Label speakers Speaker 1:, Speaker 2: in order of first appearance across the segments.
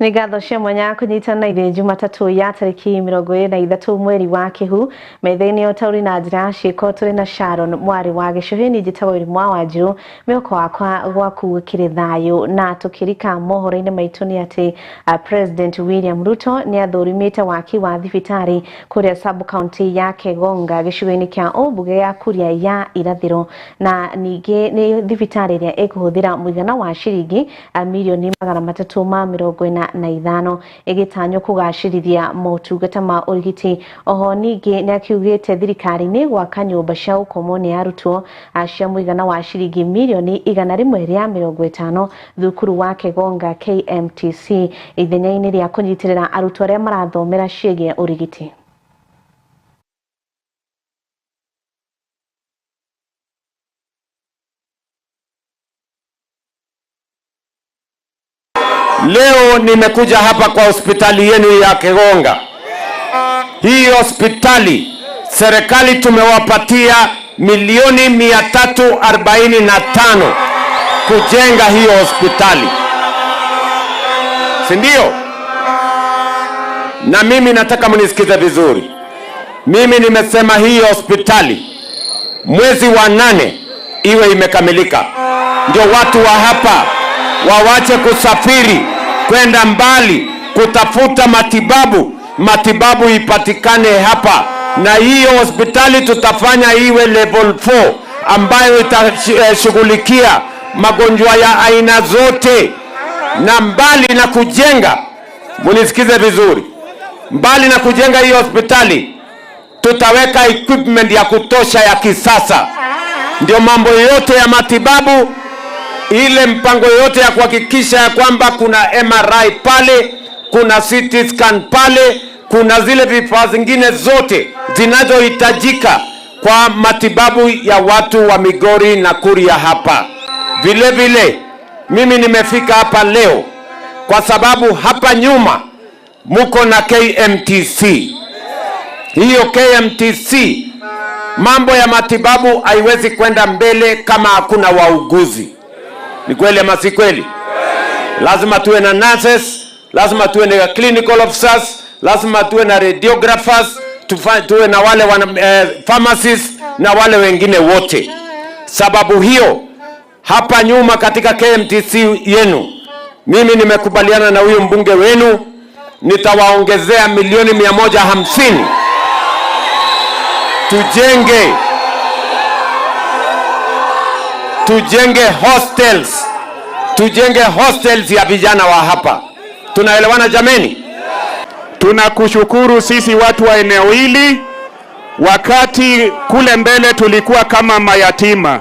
Speaker 1: Nĩ ngatho cia mwanya kũnyitana ithuĩ Jumatatũ ya tarĩki 23 mweri wa Kĩhu metha-inĩ o ta ũrĩ na njĩra ya ciĩko tũrĩ na Sharon mwarĩ wa Gĩcũhĩ. Niĩ njĩtagwo Irimũ wa Wanjiru, mĩhoko wakwa gwaku gũkĩrĩ thayũ. Na tũkĩrika mohoro-inĩ maitũ nĩ atĩ President William Ruto nĩ athũrimĩte waki wa thibitarĩ kũrĩa sub county ya Kegonga gĩcigo-inĩ kĩa ũmbunge ya Kuria ya Irathĩro, na ningĩ nĩ thibitarĩ ĩrĩa ĩkũhũthĩra mũigana wa ciringi mirioni 345 ĩgĩtanywo kũgacĩrithia motungata ma ũrigiti. Oho ningĩ nĩ akiugĩte thirikari nĩ gwaka nyũmba cia gũkomwo nĩ arutwo cia mũigana wa ciringi mirioni 150 thukuru wa Kegonga KMTC ithenya-inĩ rĩa kũnyitĩrĩra arutwo arĩa marathomera ciĩgiĩ ũrigiti.
Speaker 2: Leo nimekuja hapa kwa hospitali yenu ya Kegonga. Hii hospitali serikali tumewapatia milioni 345 kujenga hiyo hospitali, si ndio? Na mimi nataka mnisikize vizuri. Mimi nimesema hii hospitali mwezi wa 8 iwe imekamilika, ndio watu wa hapa wawache kusafiri kwenda mbali kutafuta matibabu. Matibabu ipatikane hapa, na hiyo hospitali tutafanya iwe level 4 ambayo itashughulikia magonjwa ya aina zote. Na mbali na kujenga, munisikize vizuri, mbali na kujenga hiyo hospitali tutaweka equipment ya kutosha ya kisasa, ndio mambo yote ya matibabu, ile mpango yote ya kuhakikisha ya kwamba kuna MRI pale, kuna CT scan pale, kuna zile vifaa zingine zote zinazohitajika kwa matibabu ya watu wa Migori na Kuria hapa. Vile vile mimi nimefika hapa leo kwa sababu hapa nyuma muko na KMTC. Hiyo KMTC mambo ya matibabu haiwezi kwenda mbele kama hakuna wauguzi. Ni kweli ama si kweli? Lazima tuwe na nurses, lazima tuwe na clinical officers, lazima tuwe na radiographers, tuwe na wale pharmacists na wale wengine wote. Sababu hiyo hapa nyuma katika KMTC yenu, mimi nimekubaliana na huyu mbunge wenu, nitawaongezea milioni 150 tujenge hostels, tujenge hostels ya vijana wa hapa. Tunaelewana jameni?
Speaker 3: Tunakushukuru sisi watu wa eneo hili. Wakati kule mbele tulikuwa kama mayatima,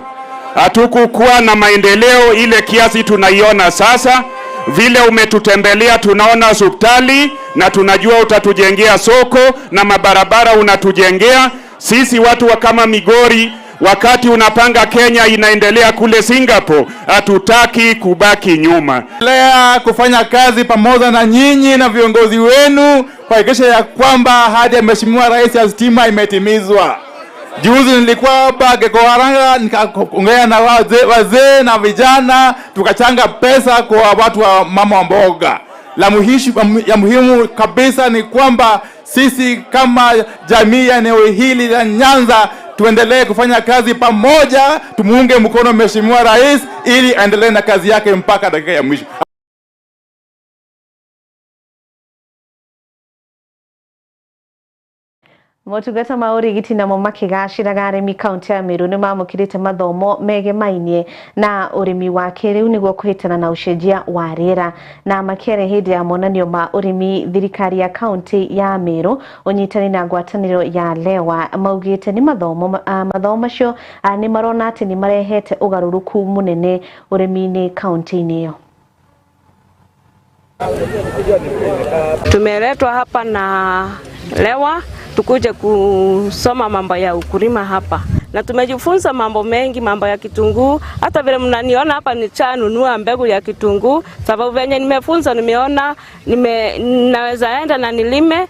Speaker 3: hatukukuwa na maendeleo ile kiasi tunaiona sasa. Vile umetutembelea, tunaona hospitali na tunajua utatujengea soko na mabarabara unatujengea. Sisi watu wa kama Migori, wakati unapanga Kenya inaendelea kule Singapore, hatutaki kubaki nyuma.
Speaker 4: Endelea kufanya kazi pamoja na nyinyi na viongozi wenu kuhakikisha ya kwamba ahadi ya Mheshimiwa Rais ya stima imetimizwa. Juzi nilikuwa hapa Gekoharanga nikaongea na wazee na vijana, tukachanga pesa kwa watu wa mama wa mboga. La ya muhimu kabisa ni kwamba sisi kama jamii ya eneo hili la Nyanza tuendelee kufanya kazi pamoja, tumuunge mkono Mheshimiwa Rais ili aendelee na kazi yake mpaka dakika ya mwisho.
Speaker 1: Motungata ma ũrigiti namo makĩgacĩraga arĩmi kaunti ya Meru nĩ mamũkĩrĩte mathomo megemainie na ũrĩmi wa kĩrĩu nĩguo kũhĩtana na ũcenjia wa rĩera. Na makĩaria hĩndĩ ya monanio ma ũrĩmi, thirikari ya kaunti ya Meru ũnyitani na ngwatanĩro ya Lewa maugĩte nĩ mathomo macio nĩ marona atĩ nĩ marehete ũgarũrũku mũnene ũrĩmi-inĩ kaunti-inĩ ĩyo.
Speaker 5: Tumeletwa hapa na Lewa tukuje kusoma mambo ya ukulima hapa, na na tumejifunza mambo mengi, mambo ya kitunguu. Hata vile mnaniona hapa nichanunua mbegu ya kitunguu, sababu venye nimefunza nimeona naweza enda na nilime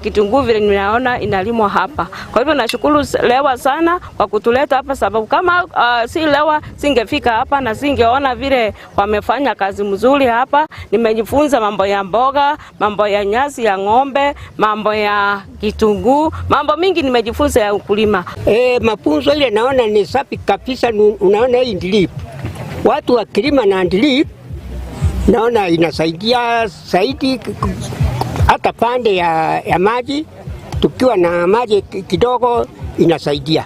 Speaker 5: kitunguu vile ninaona inalimwa hapa. Kwa hivyo nashukuru Lewa sana kwa kutuleta hapa, sababu kama si Lewa singefika hapa na singeona vile wamefanya kazi mzuri hapa. Nimejifunza mambo ya mboga, mambo ya nyasi ya ng'ombe, mambo ya kitunguu, mambo mingi nimejifunza ya ukulima.
Speaker 6: Mafunzo ile naona ni safi kabisa. Unaona hii drip, watu wakilima na drip naona inasaidia zaidi, hata pande ya maji, tukiwa na maji kidogo inasaidia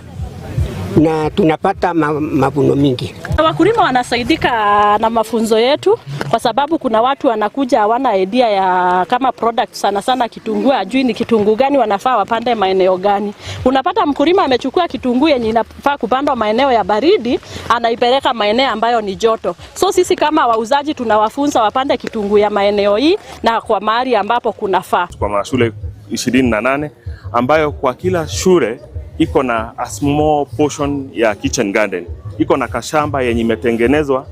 Speaker 6: na tunapata mavuno mingi.
Speaker 7: Wakulima wanasaidika na mafunzo yetu kwa sababu kuna watu wanakuja hawana idea ya kama product, sana sana kitunguu, hajui ni kitunguu gani wanafaa wapande maeneo gani. Unapata mkulima amechukua kitunguu yenye inafaa kupandwa maeneo ya baridi, anaipeleka maeneo ambayo ni joto. So sisi kama wauzaji tunawafunza wapande kitunguu ya maeneo hii na kwa mahali ambapo kunafaa.
Speaker 8: Kwa mashule 28 ambayo kwa kila shule iko na a small portion ya kitchen garden, iko na kashamba yenye imetengenezwa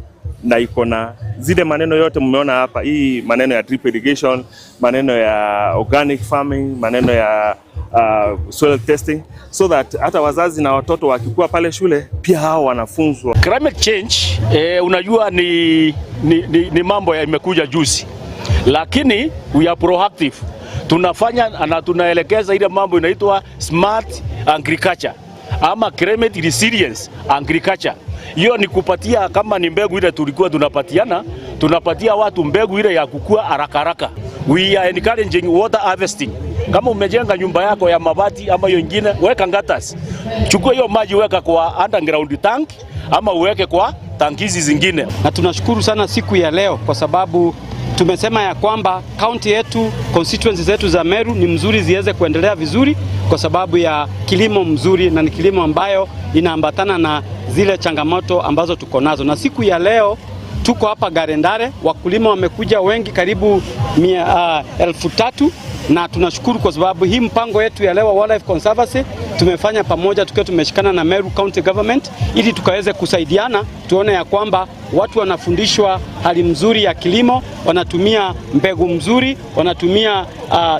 Speaker 8: na iko na zile maneno yote mmeona hapa, hii maneno ya drip irrigation, maneno ya organic farming, maneno ya soil testing, so that hata wazazi na watoto wakikuwa pale shule pia hao wanafunzwa.
Speaker 9: Climate change unajua ni mambo yamekuja juzi, lakini we are proactive. Tunafanya na tunaelekeza ile mambo inaitwa smart agriculture ama climate resilience agriculture. Hiyo ni kupatia, kama ni mbegu ile tulikuwa tunapatiana, tunapatia watu mbegu ile ya kukua haraka haraka. We are encouraging water harvesting. Kama umejenga nyumba yako ya mabati ama hiyo ingine, weka gutters. Chukua hiyo maji weka kwa underground tank ama uweke kwa tanki hizi zingine.
Speaker 10: Na tunashukuru sana siku ya leo kwa sababu tumesema ya kwamba kaunti yetu, constituency zetu za Meru ni mzuri ziweze kuendelea vizuri kwa sababu ya kilimo mzuri, na ni kilimo ambayo inaambatana na zile changamoto ambazo tuko nazo. Na siku ya leo tuko hapa Garendare, wakulima wamekuja wengi karibu 3,000, na tunashukuru kwa sababu hii mpango yetu ya Lewa Wildlife Conservancy tumefanya pamoja tukiwa tumeshikana na Meru County Government ili tukaweze kusaidiana, tuone ya kwamba watu wanafundishwa hali mzuri ya kilimo, wanatumia mbegu mzuri, wanatumia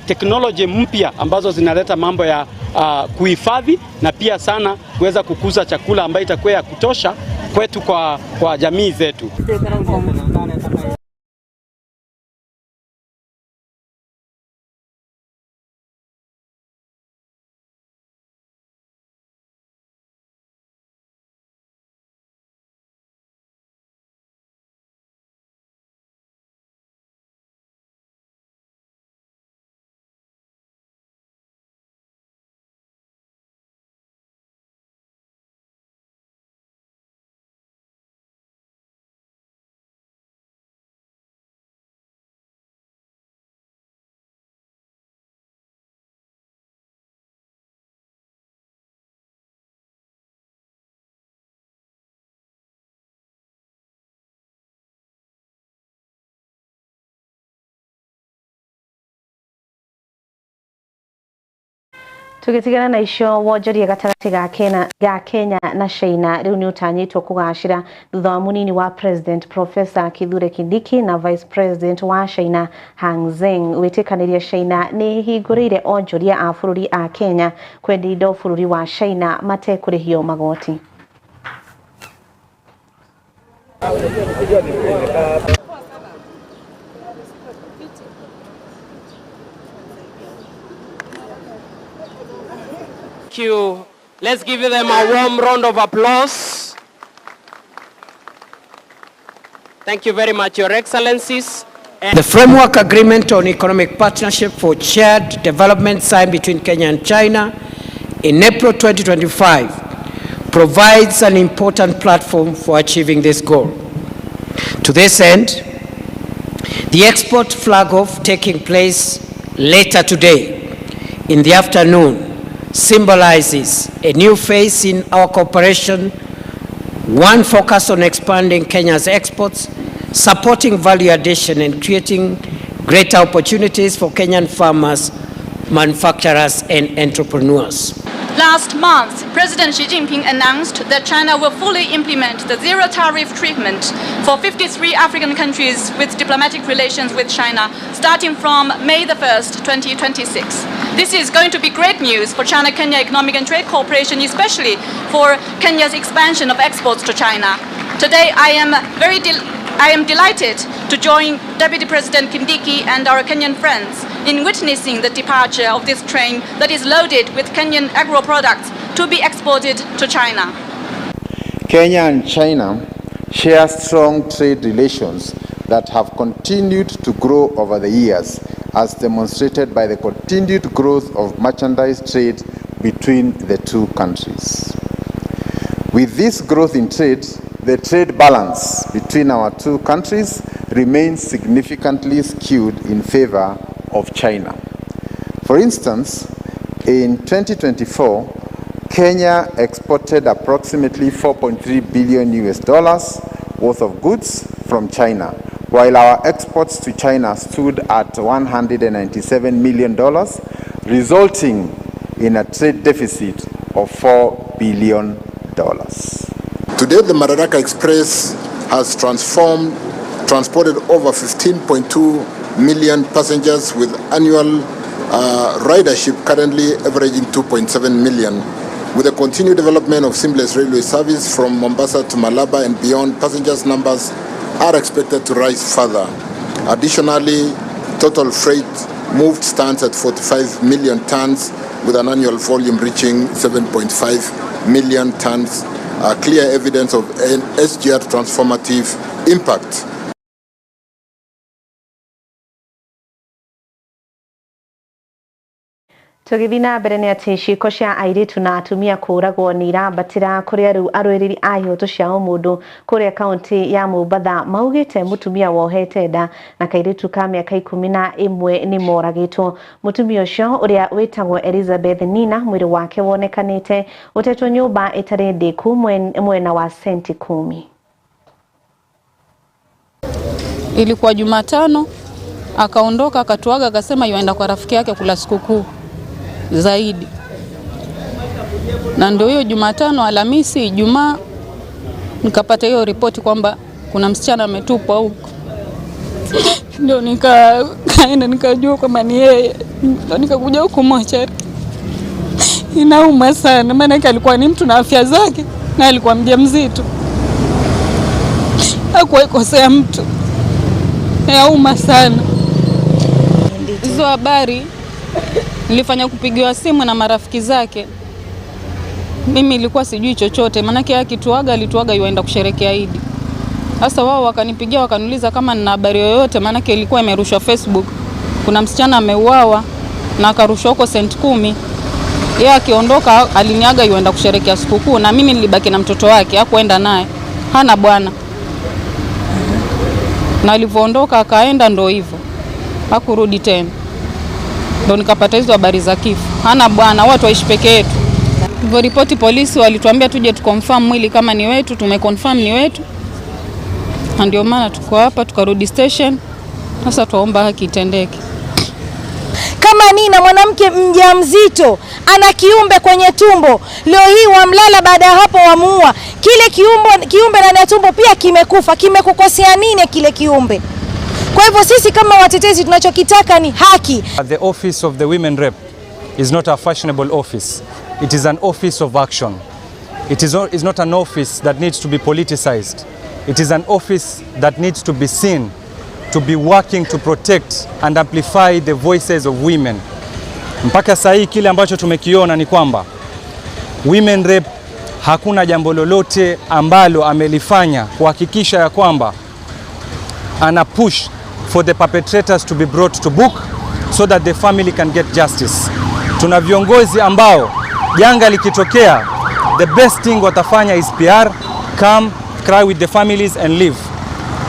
Speaker 10: teknoloji mpya ambazo zinaleta mambo ya kuhifadhi na pia sana kuweza kukuza chakula ambayo itakuwa ya kutosha kwetu kwa jamii zetu.
Speaker 1: Tugitigana na icio wonjoria gatagatĩ ga Kenya na China riu ni utanyitwo kugacira thutha wa munini wa President Professor Kithure Kindiki na Vice President wa China Hang Zeng gwĩtĩkanĩria China nĩ ĩhingũrĩire onjoria a bũrũri a Kenya kwendia indo bũrũri wa China matekũrĩhio magoti.
Speaker 11: Thank you. Let's give them a warm round of applause. Thank you very much, Your Excellencies.
Speaker 12: The Framework Agreement on Economic Partnership for Shared Development signed between Kenya and China in April 2025 provides an important platform for achieving this goal. To this end, the export flag-off taking place later today in the afternoon symbolizes a new phase in our cooperation, one focused on expanding Kenya's exports, supporting value addition, and creating greater opportunities for Kenyan farmers, manufacturers, and entrepreneurs.
Speaker 13: Na Last month, President Xi Jinping announced that China will fully implement the zero tariff treatment for 53 African countries with diplomatic relations with China, starting from May the 1st, 2026. This is going to be great news for China-Kenya Economic and Trade Cooperation, especially for Kenya's expansion of exports to China. Today, I am delighted to join Deputy President Kindiki and our Kenyan friends in witnessing the departure of this train that is loaded with Kenyan agro products to be exported to China.
Speaker 14: Kenya and China share strong trade relations that have continued to grow over the years, as demonstrated by the continued growth of merchandise trade between the two countries. With this growth in trade, the trade balance between our two countries remains significantly skewed in favor of China. For instance, in 2024, Kenya exported approximately $4.3 billion US worth of goods from China, while our exports to China stood at $197 million, resulting in a trade deficit of $4 billion.
Speaker 15: Today, the Madaraka Express has transported over 15.2 million passengers, with annual ridership currently averaging 2.7 million. With the continued development of seamless railway service from Mombasa to Malaba and beyond, passengers' numbers are expected to rise further. Additionally, total freight moved stands at 45 million tons, with an annual volume reaching 7.5 million tons, clear evidence of an SGR transformative impact.
Speaker 1: Tũgĩthiĩ na mbere nĩ atĩ ciĩko cia airĩtu na atumia kũũragwo nĩ irambatĩra kũrĩa rĩu arũĩrĩri a ihoto cia ũmũndũ kũrĩa kaũntĩ ya Mombatha maugĩte mũtumia wohete nda na kairĩtu ka mĩaka 11 nĩ moragĩtwo. Mũtumia ũcio ũrĩa wĩtagwo Elizabeth Nina mwĩrĩ wake wonekanĩte ũtetwo nyũmba ĩtarĩ ndĩku mwena wa senti 10.
Speaker 16: Ilikuwa Jumatano, akaondoka akatuaga, akasema yuaenda kwa rafiki yake kula sikukuu zaidi. Na ndio hiyo Jumatano, Alhamisi, Ijumaa nikapata hiyo ripoti kwamba kuna msichana ametupwa huko. Ndio nikaenda nikajua kwamba ni yeye. Ndio nikakuja huko mochari. Inauma sana, maana alikuwa ni mtu na afya zake na alikuwa mjamzito. Hakuwahi kosea mtu. Inauma sana. Hizo habari nilifanya kupigiwa simu na marafiki zake. Mimi nilikuwa sijui chochote, maana yake akituaga alituaga yuaenda kusherehekea Idi. Sasa wao wakanipigia wakaniuliza kama nina habari yoyote, maana yake ilikuwa imerushwa Facebook. Kuna msichana ameuawa na akarushwa huko senti 10. Yeye akiondoka aliniaga yuaenda kusherehekea sikukuu, na mimi nilibaki na mtoto wake, hakuenda naye. Hana bwana. Na alivyoondoka akaenda ndo hivyo. Hakurudi tena. Ndo nikapata hizo habari za kifo. Hana bwana, watu waishi peke yetu. Hivyo ripoti polisi walituambia tuje tuconfirm mwili kama ni wetu, tumeconfirm ni wetu. Na ndio maana tuko hapa, tukarudi station. Sasa tuomba haki itendeke.
Speaker 17: Kama Nina mwanamke mjamzito ana kiumbe kwenye tumbo, leo hii wamlala, baada ya hapo wamuua. Kile kiumbe ndani ya tumbo pia kimekufa. Kimekukosea nini kile kiumbe? Kwa hivyo sisi kama watetezi tunachokitaka ni haki.
Speaker 18: The office of the women rep is not a fashionable office. It is an office of action. It is not an office that needs to be politicized. It is an office that needs to be seen, to be working to protect and amplify the voices of women. Mpaka saa hii kile ambacho tumekiona ni kwamba women rep hakuna jambo lolote ambalo amelifanya kuhakikisha ya kwamba ana push for the perpetrators to be brought to book so that the family can get justice. Tuna viongozi ambao janga likitokea, the best thing watafanya is PR, come, cry with the families and leave.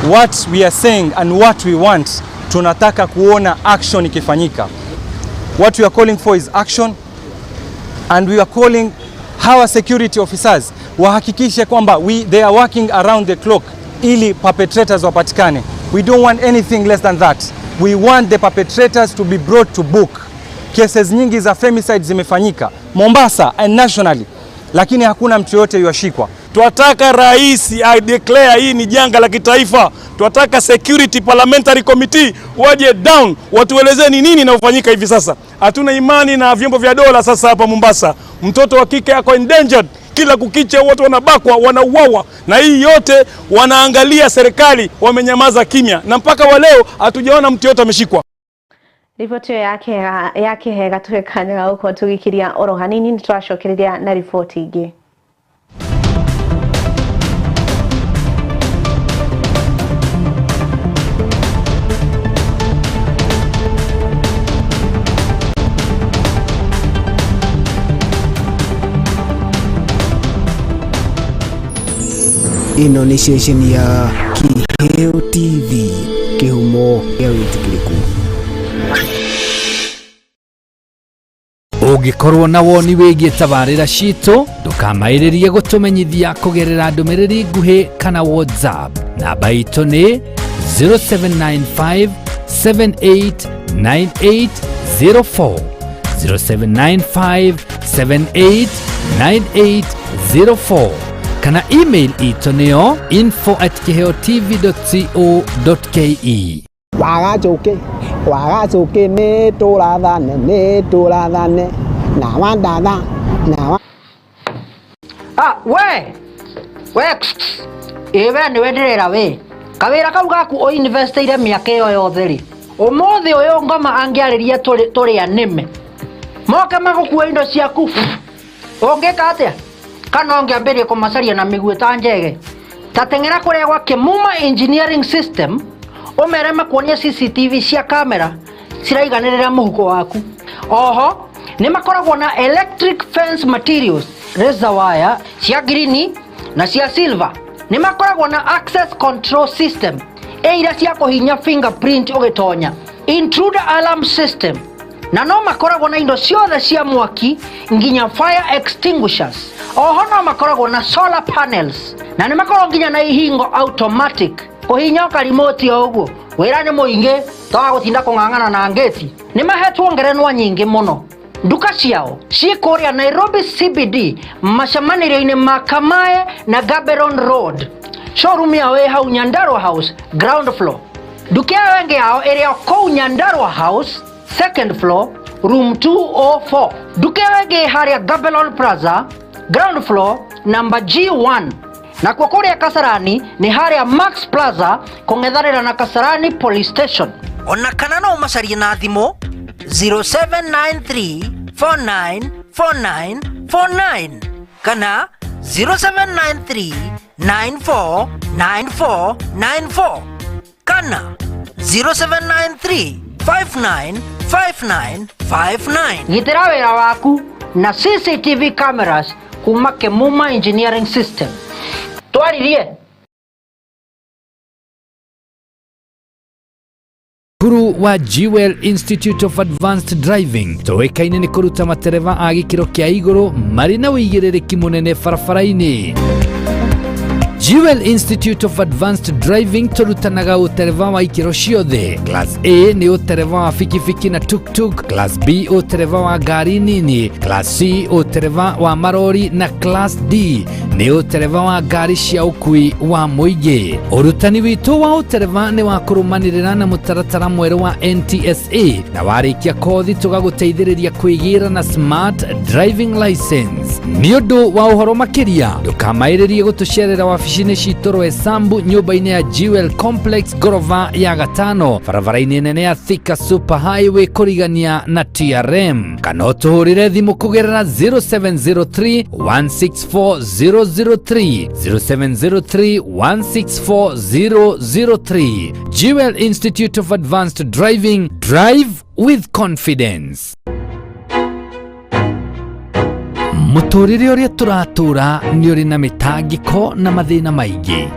Speaker 18: What we are saying and what we want, tunataka kuona action ikifanyika. What we are calling for is action, and we are calling our security officers wahakikishe kwamba they are working around the clock ili perpetrators wapatikane. We don't want anything less than that. We want the perpetrators to be brought to book. Cases nyingi za femicide zimefanyika Mombasa and nationally, lakini hakuna mtu yote yuashikwa.
Speaker 19: Twataka rais a-declare hii ni janga la kitaifa. Twataka security parliamentary committee waje down watuelezee ni nini inayofanyika hivi sasa. Hatuna imani na vyombo vya dola sasa hapa Mombasa. Mtoto wa kike ako endangered. Kila kukicha watu wanabakwa, wanauawa, na hii yote wanaangalia serikali, wamenyamaza kimya, na mpaka wa leo hatujaona mtu yote ameshikwa.
Speaker 1: Riboti ĩyo ya kĩhe gatuhe kanya ga gũkorwo tũgĩkiria oro hanini, nĩ tũracokereria na riboti ingĩ.
Speaker 20: Ĩno nĩ ceceni ya Kĩheo TV, kĩhumo kĩa wĩtĩkĩrĩku.
Speaker 21: Ũngĩkorwo na woni wĩgiĩ tabarĩra citũ, ndũkamaĩrĩrie gũtũmenyithia kũgerera ndũmĩrĩri nguhĩ kana WhatsApp. Namba itũ nĩ 0795 789804, 0795 789804, kana email itũ nĩyo info@kiheotv.co.ke.
Speaker 22: Wagacuki wagacuki nĩ tũrathane nĩ tũrathane na wandatha na wa.
Speaker 23: Ah, we we ĩ we nĩwe ndĩrera we kawĩra kau gaku ũinvestĩire mĩaka ĩyo yothe rĩ, ũmũthĩ ũyũ ngoma angĩarĩria tũrĩ anĩme moke magũkua indo ciaku, ũngĩka atĩa? Kana ũngĩambĩrĩria kũmacaria na mĩguĩ ta njege? Ta teng'era kũrĩa gwa Kĩmuma Engineering System ũmere makuonie CCTV cia kamera ciraiganĩrĩra mũhuko waku. Oho nĩ makoragwo na electric fence materials, razor wire cia green na cia silver. Nĩ makoragwo na access control system ĩira cia kũhinya fingerprint ũgĩtonya, intruder alarm system, na no makoragwo na indo ciothe cia mwaki nginya fire extinguishers. Oho no makoragwo na solar panels na nĩ makoragwo nginya na ihingo automatic kũhinya karimoti o ũguo. Wĩra nĩ mũingĩ toga gũtinda kũng'ang'ana na ngĩti. Nĩ mahetwo ngerenwa nyingĩ mũno. Nduka ciao ciĩ kũrĩa Nairobi CBD macemanĩrio-inĩ ma Kamae na Gaborone Road. Showroom yao ĩ hau Nyandarua House ground floor. Nduka ĩyo ĩngĩ yao ĩrĩ o kũu Nyandarua House second floor room 204. Nduka ĩyo ĩngĩ ĩ harĩa Gaborone Plaza ground floor number G1. Nakuo kũrĩa Kasarani nĩ harĩa Max Plaza kũng'ethanĩra na Kasarani Police Station. Ona kana no ũmacarie na thimũ 0793 494949 kana 0793 949494 kana 0793 595959. Gitĩra wĩra waku na CCTV cameras kuma Kĩmuma Engineering System. Twaririe.
Speaker 21: Cukuru wa Jewel Institute of Advanced Driving tũĩkaine nĩ kũruta matereba a gĩkĩro kĩa igũrũ marĩ na ũigĩrĩrĩki mũnene barabara-inĩ. Jewel Institute of Advanced Driving tũrutanaga ũtereba wa ikĩro ciothe. Class A nĩ ũtereba wa bikibiki na tuktuk, Class B ũtereba wa ngari nini, Class C ũtereba wa marori na Class D nĩ ũtereba wa ngari cia ũkui wa mũingĩ. Ũrutani witũ wa ũtereba nĩ wa kũrũmanĩrĩra na mũtaratara mwerũ wa NTSA, na warĩkia kothi tũgagũteithĩrĩria kwĩgĩra na smart driving license. Nĩ ũndũ wa ũhoro makĩria ndũkamaĩrĩrie gũtũcerera wabici-inĩ citũ Roysambu nyũmba-inĩ ya Jewel Complex ngorova ya gatano barabara-inĩ nene ya Thika Super Highway kũrigania na TRM, kana ũtũhũrĩre thimũ kũgerera 0703 164 003, 0703 164 003. Jewel Institute of Advanced Driving, drive with confidence. Mũtũrĩre ũrĩa tũratũra nĩ ũrĩ na mĩtangĩko na mathĩna maingĩ.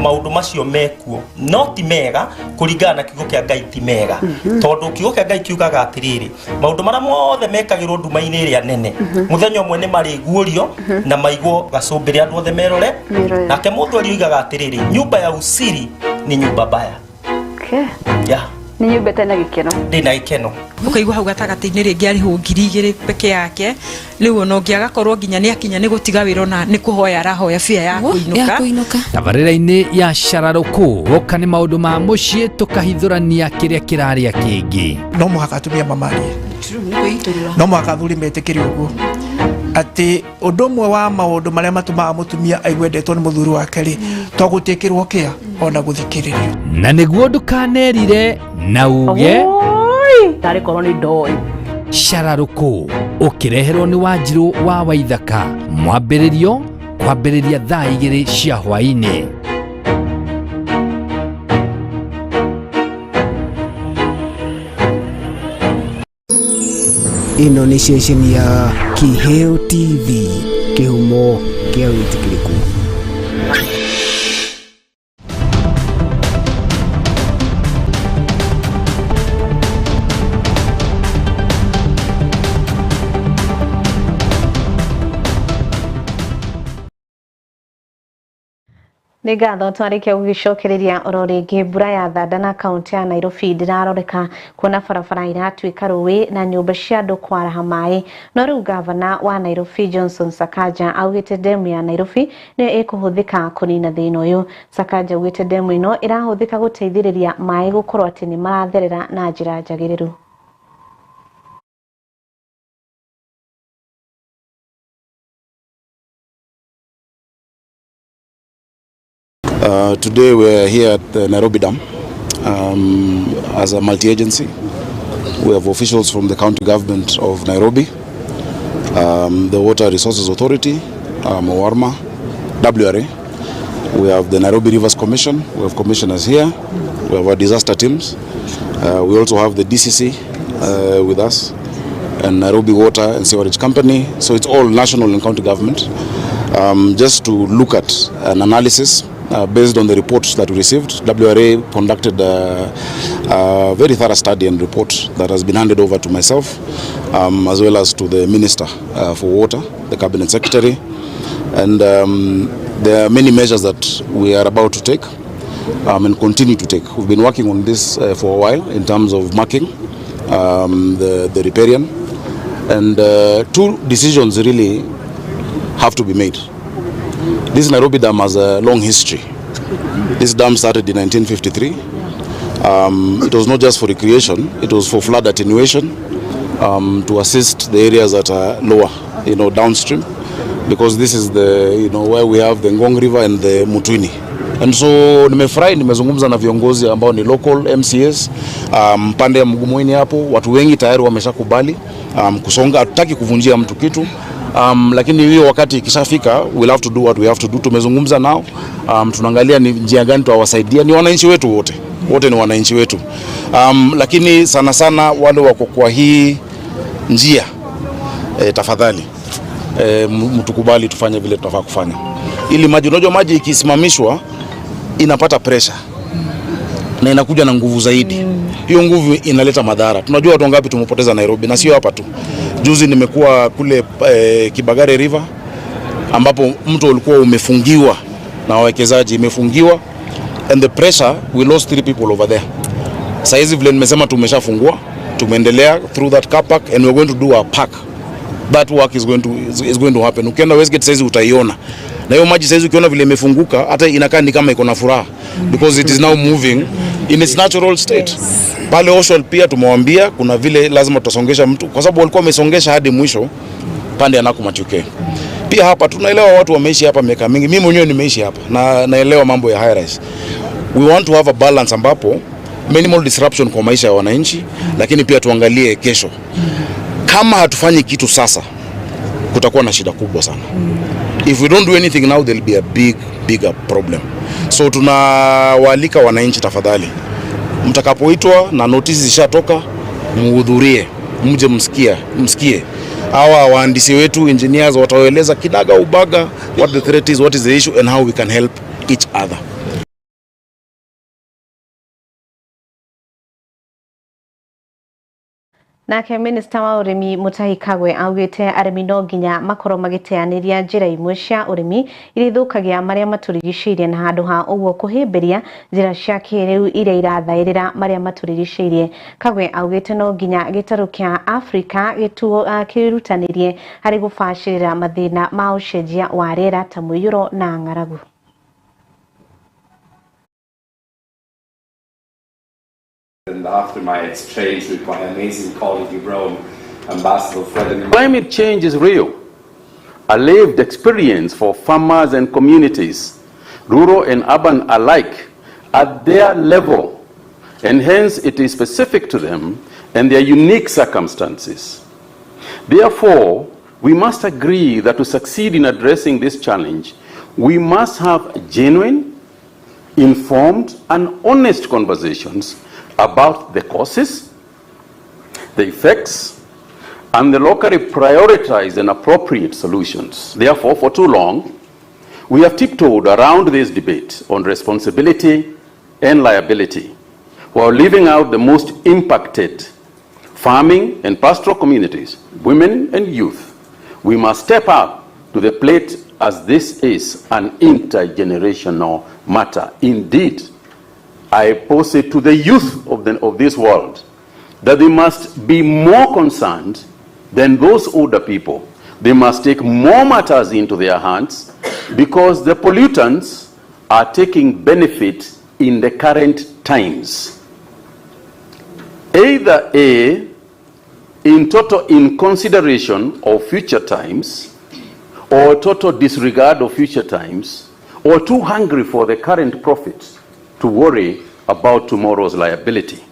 Speaker 24: Maundu macio mekuo no ti mega kuringana na kiugo kia Ngai, ti mega tondu kiugo kia Ngai kiugaga atiriri, maundu maria mothe mekagirwo nduma-inĩ ĩrĩa nene muthenya ũmwe nĩ marĩguũrio na maigwo gacumbĩrĩ andũ othe merore. Nake mũthuri oigaga atiriri, nyumba ya usiri ni nyumba mbaya. Yeah.
Speaker 2: Nĩ nyũmba ĩtarĩ na gĩkeno.
Speaker 24: Ndĩ na gĩkeno.
Speaker 3: Ũkaigua hau gatagatĩ-inĩ rĩngĩ arĩhwo 2000 peke yake, rĩu ona ũngĩ agakorwo nginya nĩ akinya nĩ gũtiga wĩra, ona nĩ kũhoya arahoya bia ya kũinũka.
Speaker 21: Tabarĩra-inĩ ya cararũkũ woka nĩ maũndũ ma mũciĩ, tũkahithũrania kĩrĩa kĩrarĩa kĩngĩ.
Speaker 4: No mũhaka atumia mamarie, no mũhaka athuri metĩkĩre ũguo atĩ ũndũ ũmwe wa maũndũ marĩa matũmaga mũtumia aigue endetwo nĩ mũthuri wake rĩ, to gũtiĩkĩrwo kĩa ona gũthikĩrĩrio.
Speaker 21: Na nĩguo ndũkanerire na uge
Speaker 7: tarĩ korwo nĩ ndoĩ.
Speaker 21: Cararũkũ ũkĩreherwo nĩ Wanjirũ wa Waithaka, mwambĩrĩrio kwambĩrĩria thaa 2 cia hwaĩ-inĩ.
Speaker 20: Ĩno nĩ ceceni ya Kiheo TV, kĩhumo kĩa wĩtĩkĩrĩku.
Speaker 1: Nĩ ngatho twarĩkia gũgĩcokereria oro rĩngĩ. Mbura ya thanda na kaunti ya Nairobi ndĩraroreka kuona barabara iratuĩka rũĩ na nyũmba cia andũ kwaraha maĩ. No rĩu gavana wa Nairobi Johnson Sakaja augĩte demu ya Nairobi nĩyo ĩkũhũthĩka kũnina thĩna ũyũ. Sakaja augĩte demu ĩno ĩrahũthĩka gũteithĩrĩria maĩ gũkorwo atĩ nĩ maratherera na njĩra njagĩrĩru.
Speaker 5: Today we are here at the Nairobi Dam as a multi-agency. We have officials from the county government of Nairobi, the Water Resources Authority, OWARMA, WRA. We have the Nairobi Rivers Commission. We have commissioners here. We have our disaster teams. We also have the DCC with us, and Nairobi Water and Sewerage Company. So it's all national and county government. Just to look at an analysis based on the reports that we received. WRA conducted a very thorough study and report that has been handed over to myself, as well as to the Minister for Water, the Cabinet Secretary. And there are many measures that we are about to take and continue to take. We've been working on this for a while in terms of marking the riparian. And two decisions really have to be made. This Nairobi Dam has a long history. This dam started in 1953. It was not just for recreation, it was for flood attenuation, to assist the areas that are lower, downstream, because this is where we have the Ngong River and the Mutuini. And so nimefurahi, nimezungumza na viongozi ambao ni local MCAs, pande ya Mugumoini hapo, watu wengi tayari wameshakubali kusonga. Hatutaki kuvunjia mtu kitu. Lakini hiyo wakati ikishafika, we'll have to do what we have to do. Tumezungumza nao, tunaangalia ni njia gani tutawasaidia. Ni wananchi wetu wote, wote ni wananchi wetu. Lakini sana sana wale wako kwa hii njia, tafadhali mtukubali tufanye vile tunafaa kufanya. Ili maji, unajua maji ikisimamishwa inapata pressure na inakuja na nguvu zaidi. Hiyo nguvu inaleta madhara. Tunajua watu wangapi tumepoteza Nairobi, na sio hapa tu. Juzi nimekuwa kule Kibagare River ambapo mto ulikuwa umefungiwa na wawekezaji, imefungiwa, and the pressure, we lost 3 people over there. Saizi vile nimesema tumeshafungua, tumeendelea through that car park, and we're going to do a park. That work is going to happen. Ukienda Westgate saizi utaiona. Na hiyo maji saizi ukiona vile imefunguka, hata inakaa ni kama iko na furaha, because it is now moving in its natural state. Pale Oshol pia tumewaambia kuna vile lazima tutasongesha mtu, kwa sababu walikuwa wamesongesha hadi mwisho pande ya Nakumatt UK. Pia hapa tunaelewa watu wameishi hapa miaka mingi. Mimi mwenyewe nimeishi hapa na naelewa mambo ya high rise. We want to have a balance ambapo minimal disruption kwa maisha ya wananchi, lakini pia tuangalie kesho. Kama hatufanyi kitu sasa, kutakuwa na shida kubwa sana. If we don't do anything now, there'll be a bigger problem. So tunawaalika wananchi, tafadhali, mtakapoitwa na notice zishatoka, muhudhurie, mje msikie. Hawa wahandisi wetu, engineers, watawaeleza kinaga ubaga what the threat is, what is the issue, and how we can help each other.
Speaker 1: Nake minista wa ũrĩmi Mutahi Kagwe augĩte arĩmi no nginya makorwo magĩteanĩria njĩra imwe cia ũrĩmi iria ithũkagia marĩa matũrigicĩirie na handũ ha ũguo kũhĩmbĩria njĩra cia kĩrĩu iria irathaĩrĩra marĩa matũrigicĩirie. Kagwe augĩte no nginya gĩtarũ kĩa Afrika kĩrutanĩrie harĩ gũbacĩrĩra mathĩna ma ũcenjia wa rĩera ta mũiyũro na ng'aragu.
Speaker 2: And after my exchange with my amazing colleague in Rome, Ambassador Frederick.
Speaker 6: Climate change is real, a lived experience for farmers and communities, rural and urban alike, at their level, and hence it is specific to them and their unique circumstances. Therefore, we must agree that to succeed in addressing this challenge, we must have genuine, informed, and honest conversations about the causes, the effects, and the locally prioritized and appropriate solutions. Therefore, for too long, we have tiptoed around this debate on responsibility and liability, while leaving out the most impacted farming and pastoral communities, women and youth. We must step up to the plate, as this is an intergenerational matter. Indeed, I pose it to the youth of this world that they must be more concerned than those older people. They must take more matters into their hands, because the pollutants are taking benefit in the current times. Either A, in total inconsideration of future times, or total disregard of future times, or too hungry for the current profits to worry about tomorrow's liability.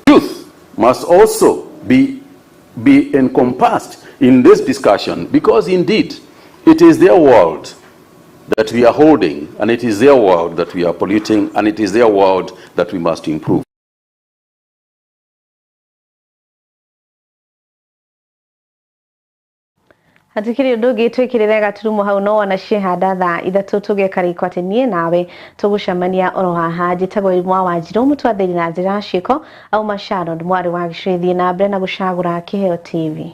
Speaker 6: Youth must also be encompassed in this discussion, because indeed it is their world that we are holding, and it is their world that we are polluting, and it is their world that we must improve.
Speaker 1: Hatikiri undu ungi twikirire gaturumo hau no wana ciehanda thaa 3 tugeka riko ati nie nawe tugucemania oro haha. Njitagwo Irimwa Wanjiru mutwathiri na njira ciiko au Sharon mwari wa Gicũĩ. Thiĩ na mbere na gũcagũra Kĩheo TV.